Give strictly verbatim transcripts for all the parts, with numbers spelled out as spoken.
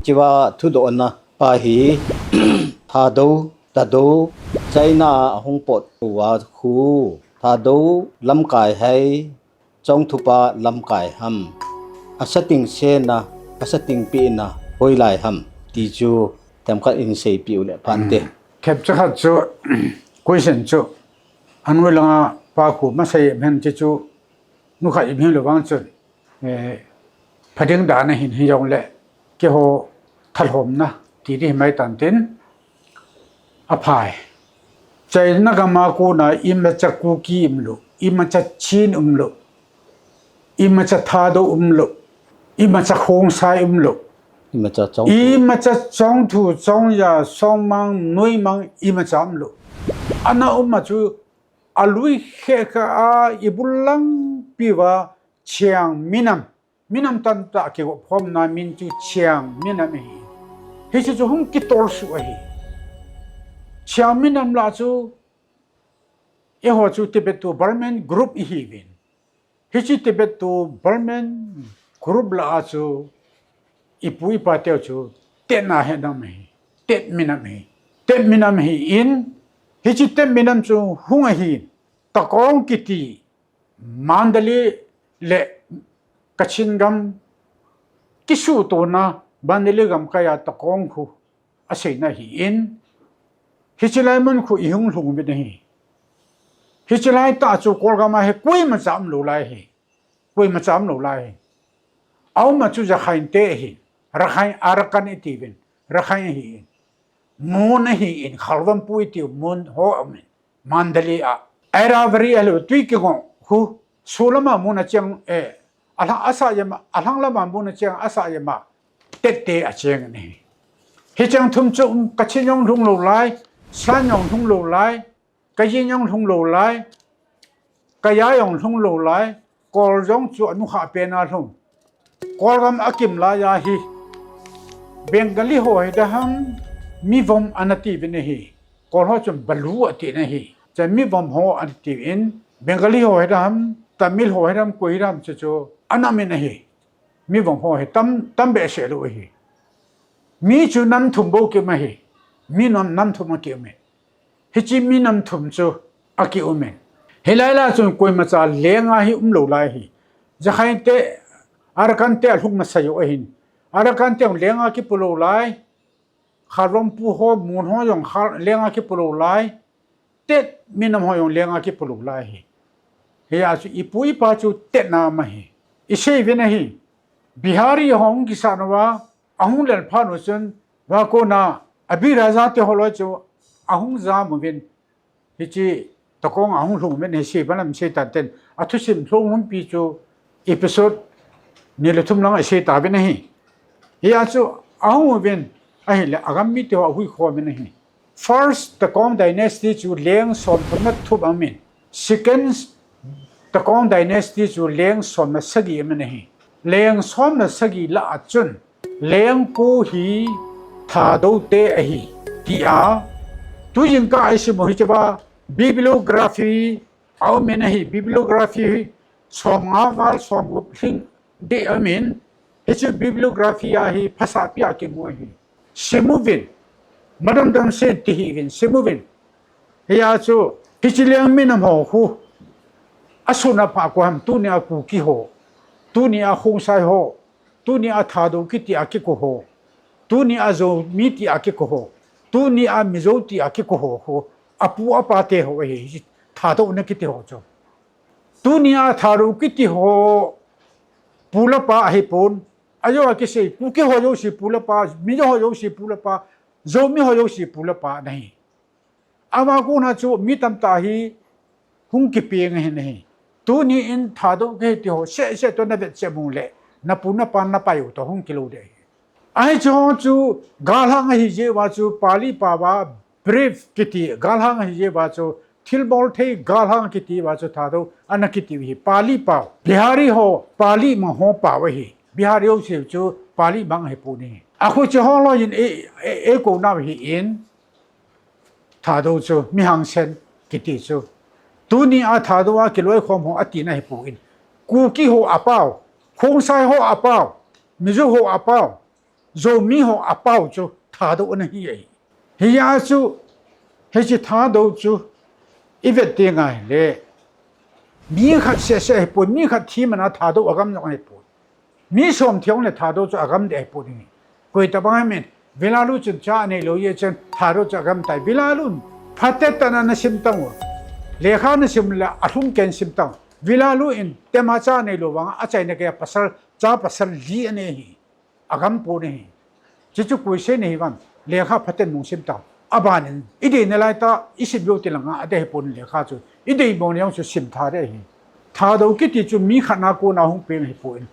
Chiva thudohna pa hi Thadou, Tadou, China a hung pot tua khu Thadou lamkai hai, Chongthupa lamkai ham, a sating sena, a sating pina, hoilai ham, ti chu themkhat in seipi u le phante. Khep chakhat chu, question chu, anoi langa pa khu masei men chi chu, nukha i hming lo vang chun, eh, phading dan a hin hi jong le, keiho thalhomna ti di mai tan tin, a phai. China gam a kona imacha Kuki um lo, imacha Chin um lo, imacha Thadou um lo, imacha Khongsai um lo, imacha Chongthu, imacha Chongthu, Chongya, Songmang, Nuimang, imacha um lo. Ana um a chu, a lui khe kha a, i bul lang pi va, Chiang minam, minam tamtah kigop khomna min chu Chiang minam ahi. Hichu chu hung kitol suh ahi. Chiang minam lah chu, eiho chu Tibet to Burman group ihi uvin. Hichi Tibet to Burman group lah a chu, ipu ipa teu chu, Tet na he nam ahi. Tet minam ahi. Tet minam ahi in, hichi Tet minam chu hung ahi. Takong kiti, Mandalay le Kachin gam kisutona Mandalay gamkai a Takong khu aseina ahi in, hichi lai mun khu i hung lhung uvin ahi. Hichi lai tah chu Kolgam a hi koimacha um lou lai ahi. Koimacha um lou lai ahi. A um a chu Rakhine te ahi. Rakhine, Arakan iti uvin. Rakhine ahi in. Mon ahi in. Khalvampu iti u mon ho um in. Mandalay a, Airavali a lou tui kigong khu, sulama mun a cheng, eh, alhang asa yama, alhang lama mun a cheng asa yama, Tet te a cheng ahi. Hicheng thum chu, um, Kachin jong lhung lou lai, Shan jong lhung lou lai, Kayin jong lhung lou lai, Kaya jong lhung lou lai, Kol jong chu anukha pen a lhung. Kolgam akim lai a hi. Bengali ho hi da ham, mivom ana ti uvin ahi. Kol ho chun Balu ati na hi. Cha mivom ho ana ti uvin. Bengali ho hi da ham, Tamil ho hi da ham, koi hi da ham chu chu ana min ahi. Mivom ho hi tam, tam behseh lou ahi. Mi chu nam thum bou ki um ahi. Mi nam, nam thum aki um e. Hichi mi nam thum chu aki um e. Hilai lah chun koimacha lenga hi um lou lai ahi. Rakhine te, Arakan te alhung masa u ahin. Arakan te lenga kipu lou lai. Khalvampu ho, Mon ho jong khal, lenga kipu lou lai. Tet minam ho jong lenga kipu lou lai ahi. Hia chu ipu ipa chu Tet nam ahi. I sei uvin ahi. Bihari ho hung kisat uva, ahung lel phat u chun, va kona, Abhi Raja te ho loi chu, ahung jam uvin. Hichi, Takong ahung lhung uvin, hi sei, balam sei tan ten, athusim lhung umpi chu, episode ni le thum lang a sei ta uvin ahi. Hia chu, ahung uvin, ahile, agam mite ho ahui khom uvin ahi. First Takong dynasty chu leng som thum le thum a um in. Second Takong dynasty chu leng som le sagi a um in ahi. Leng som le sagi lah a chun, leng ko hi Thadou te ahi, tia. Tujing ka i sim u hi cheva bibliography a um in ahi, bibliography hi som nga val som gup lhing ding a um in, hichu bibliography a hi phasah pi a kimu ahi. Sim uvin, madam dam sen ti hi uvin, sim uvin. Hia chu, hichi leng minam ho khu, asuna pha ko ham, tunia Kuki ho, tunia Khongsai ho, tunia Thadou kiti a kikou ho, tunia Zomi ti a kikou ho, tunia Mizo ti a kikou ho khu, apu apa te ho ahi, Thadou na kiti ho chu. Tunia Thadou kiti ho pu le pa ahipon, ajo a kisei, Kuki ho jouse pu le pa, Mizo ho jouse pu le pa, Zomi ho jouse pu le pa ana hi. Ama kona chu mi tamtah hi hung kipeng ahin ahi. Tuni in Thadou kiti ho, seh seh toh na vet seh mong le, na pu na pa na pai u toh hung kilou ding ahi. Ahi chu ho chu, galhang ahi jeh uva chu, Pali pao va, brave kiti, galhang ahi jeh uva chu, thilbol thei galhang kiti uva chu Thadou ana kiti u ahi, Pali pao. Bihari ho, Pali mang ho pao ahi. Bihari ho seh chu, Pali mang ahi pon ahi. Akhu chu ho loi in, e, e, e kou nau ahi in, Thadou chu, mi hangsan kiti chu. Tunia Thadou a kiloikhom ho atina ahipon. Kuki ho apao, Khongsai ho apao, Mizo ho apao, Zomi ho apao chu Thadou ana hi ahi. Hia chu, hiche Thadou chu i vet teng ahile, mi khat seh seh ahipon, mi khat thi mana Thadou agam jong ahipon. Mi som thi jongle Thadou chu agam ding ahipon ahi. Koi tabang ham, Villalu chun cha aneilou jeh chun Thadou chu agam tai. Villalu in phatecha ana sim tan u. Lekha ana sim le alhum kei in sim tan u. Villalu in tema cha aneilou vanga achaina geiya pasal, cha pasal li anei ahi. Agam pon ahi. Chuchu koi seiyin ahi vang, lekha phaten hung sim tan u. Abanin, i deina lai tah, i sim jou ti langa adei ahipon lekha chu. I dei bang jong chu sim tha ding ahi. Thadou kiti chu mi khat na kona hung peng ahipon.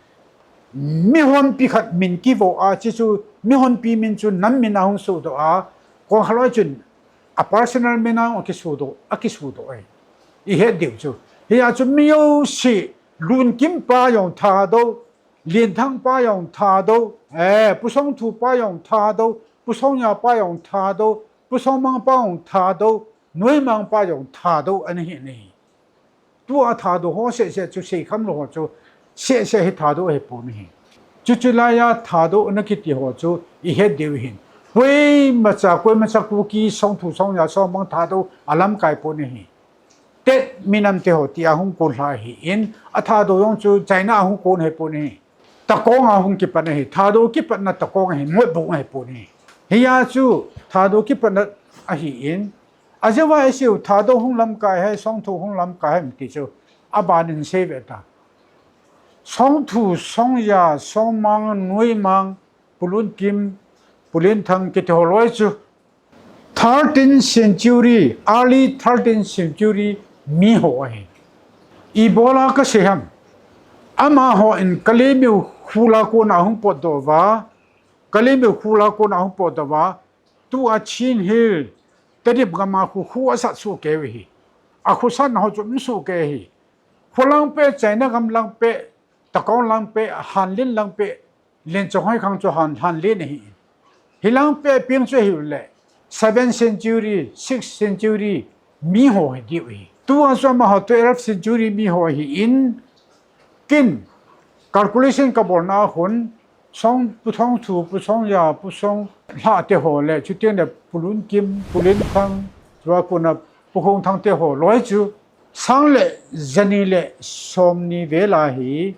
Mihonpi khat min kivo a, chuchu mihonpi min chu nam min a hung sodoh a, kong khat loi chun a personal min a hung akisodoh, akisodoh ahi. I het diu chu. Hia chu mi jouse, Lunkim pa jong Thadou, Lenthang pa jong Thadou, eh, Pu Songthu pa jong Thadou, Pu Songja pa jong Thadou, Pu Songmang pa jong Thadou, Noimang pa jong Thadou ana hi ahi. Tua Thadou ho seh seh chu seikham lou ho chu seh seh hi Thadou ahipon ahi. Chuchu laiya Thadou ana kiti ho chu i het diu ahin. Koimacha, koimacha Kuki, Songthu, Songja, Songmang, Thadou alamkai pon ahi. Tet minam te ho tia hung kon lha ahin, a Thadou jong chu China a hung kon ahipon ahi. Takong a hung kipan ahi. Thadou kipatna Takong ahi, Moibung ahipon ahi. Hia chu Thadou kipatna ahin, ajeh a i seiu Thadou hung lamkai ahi, Songthu hung lamkai ahi ti chu abanin sei ve ta. Songthu, Songja, Songmang, Noimang, Pu Lunkim, Pu Lenthang kiti ho loi chu thirteenth century, early thirteenth century mi ho ahi. Ibola kasei ham. Amahon Kalaymyo khola kona hung potdoh uva, Kalaymyo khola kona hung potdoh uva, tua Chin Hill, Tedim gama khu, khu asat soh kei u ahi. Akhosatna ho chu um soh kei ahi. Kho lang peh, China gam lang peh, Takong lang peh, Hanlin lang peh, Lenchonghoi khang chu Han, Hanlin ahi. Hilang peh peng chu ahiu le, seventh century, sixth century mi ho hi diu ahi. Tua chu amaho twelfth century mi ho ahin, kin calculation kabolna a khun, Song, Pu Songthu, Pu Songja, Pu Songlha te ho le, chuteng le Pu Lunkim, Pu Lenthang, chua kona Pu Khongthang te ho loi chu sang le jani le somni vel a hi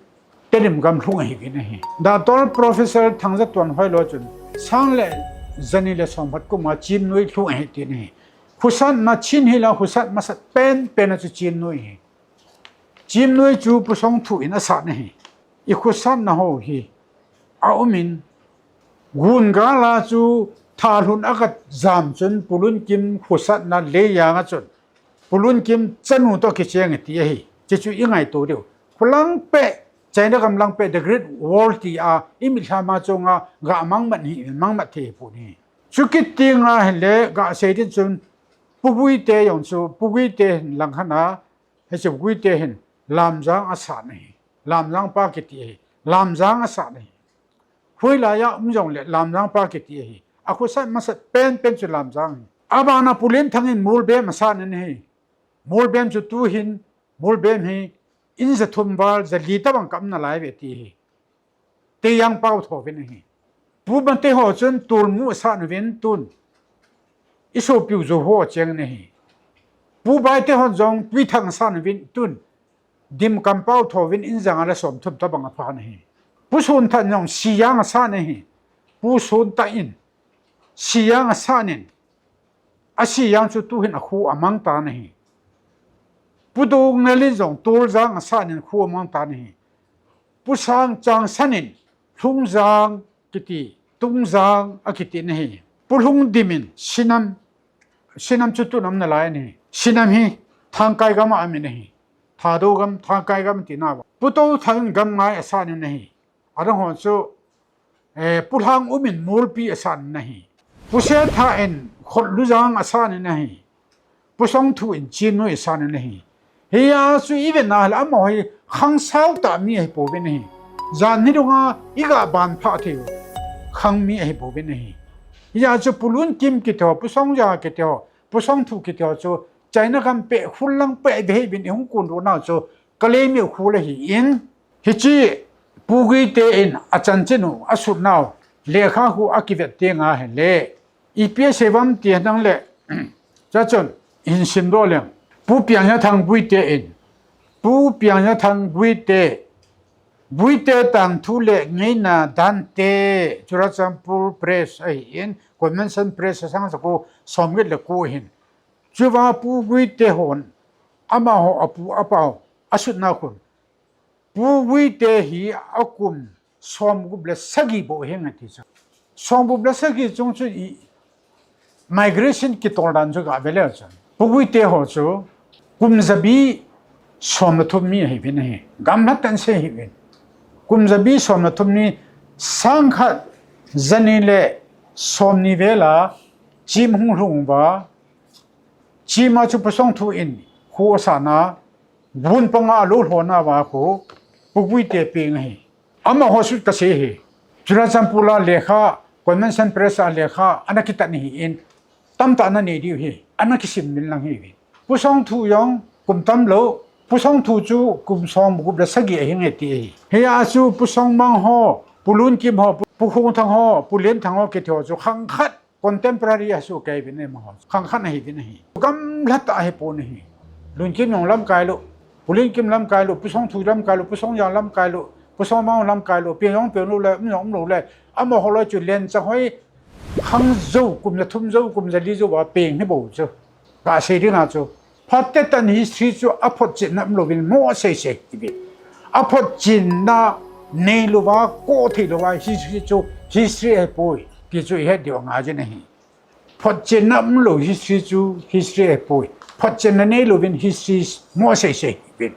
Tedim gam lhung ahiuvin ahi. Doctor Professor Thangjatuan hoilou chun sang le jani le somkhat kum a Chimnoi lhung ahi tin ahi. Khosatna Chin Hill a khosat masat penpen a chu Chimnoi ahi. Chimnoi chu Pu Songthu in asat ahi. I khosatna ho hi aumin, gun gal a chu thalhun a kajam chun Pu Lunkim khosatna Leijang a chun Pu Lunkim chanu toh kicheng e ti ahi. Chuchu i ngaito diu. Kho lang peh, China gam lang peh, the Great Wall tia i mitlhi ma chunga ga mangmat hi, mangmat thei pon ahi. Chukit teng ahile, gasei ding chun, Pu Guite jong chu, Pu Guite hin langkhat a, hiche Pu Guite hin Lamjang asat ahi. Lamjang pa kiti ahi. Lamjang asat ahi. Hoilai a um jongle Lamjang pa kiti ahi. Akhosat masat penpen chu Lamjang ahi. Abana Pu Lenthang in Molbem asat in ahi. Molbem chu tuhin, Molbem hi in jathum val, jali tobang ka um nalai uve ti ahi. Teijang Paotho vin ahi. Pu Mate ho chun Tolmu asat uvin tun i sopiu Zou ho acheng in ahi. Pu Baite hon jong Twithang asat uvin tun Dimkam Paotho vin in janga le somthum tobang aphan ahi. Pu Sontha in jong Sijang asat in ahi. Pu Sontha in Sijang asat in, a Sijang chu tuhin akho amang tan ahi. Pu Dongnal in jong Toljang asat in kho amang tan ahi. Pu Sangchangsan in Lhungjang kiti, Tungjang akiti in ahi. Pu Lhungdim in Sinam, Sinam chu tun um nalai in ahi. Sinam hi Thangkai gam a um in ahi. Thadou gam, Thangkai gam tina uva. Pu Touthang in Gamngai asat in ahi. Adang ho chu, eh, Pu Lhangum in Molpi asat in ahi. Pu Setha in Khotlujang asat in ahi. Pu Songthu in Chimnoi asat in ahi. Hia chu i vet na le amaho hi khang sao tah mi ahi pouvin ahi. Jan hi dunga i ga ban phah thei u khang mi ahi pouvin ahi. Hia chu Pu Lunkim kiti ho, Pu Songja kiti ho, Pu Songthu kiti ho chu China gam peh, khul lang peh ve hih uvin i hung kon doh nau chu Kalaymyo khola ahin, Hiche Pu Guite in achanchin u, asutnau lekha khu akivet tenga hile, ipi asei uvam ti henlang le, chuchun hin simdoh leng. Pu Piangnyathang Guite in, Pu Piangnyathang Guite, Guite tangthu le ngeina dante, Churachandpur Press ahin, Convention Press asang sako somget le ko ahin. Chuvang Pu Guite hon, amaho apu apau asutna khun, Pu Guite hi akum somgup le sagi bou ahi nge ti chu. Somgup le sagi chung chu i migration kitol dan chu gave leu chun, Pu Guite ho chu kum jabi som le thum mi ahiuvin ahi. Gamlhat tah in sei ahiuvin. Kum jabi som le thum mi, sangkhat jani le somni vela Chim hung lhung uva, Chima chu Pu Songthu in kho asatna, gun panga alou lhonna uva khu Pu Guite peng ahi. Amaho chu kasei ahi. Churachandpur a lekha, Convention Press a lekha ana kitat ahin, tamtah ana nei diu ahi. Ana kisim inlang ahiuvin. Pu Songthu jong kum tamlou, Pu Songthu chu kum somgup le sagi ahi nge ti ahi. Hia chu Pu Songmang ho, Pu Lunkim ho, Pu, Pu Khongthang ho, Pu Lenthang ho kiti ho chu khangkhat contemporary ahi soh kei uvin amaho. Khangkhat ahiuvin ahi. Gamlhat tah ahipon ahi. Lunkim jong lamkai lou, Pu Lunkim lamkai lou, Pu Songthu lamkai lou, Pu Songjang lamkai lou, Pu Songmang lamkai lou, peng jong peng lou le, um jong um lou le, amaho loi chu lenchang hoi, khang jou, kum ja thum jou, kum ja li jou a peng hi bou chu. Kasei dinga chu, phatecha in history chu aphotchenna umlouvin mo seisei ahiuvin. Aphotchenna neilouva, ko theilouva history chu history ahipoi ti chu ihet diu angaijin ahi. Photchenna umlou history chu history ahipoi. Photchenna neilouvin history mo seisei ahiuvin.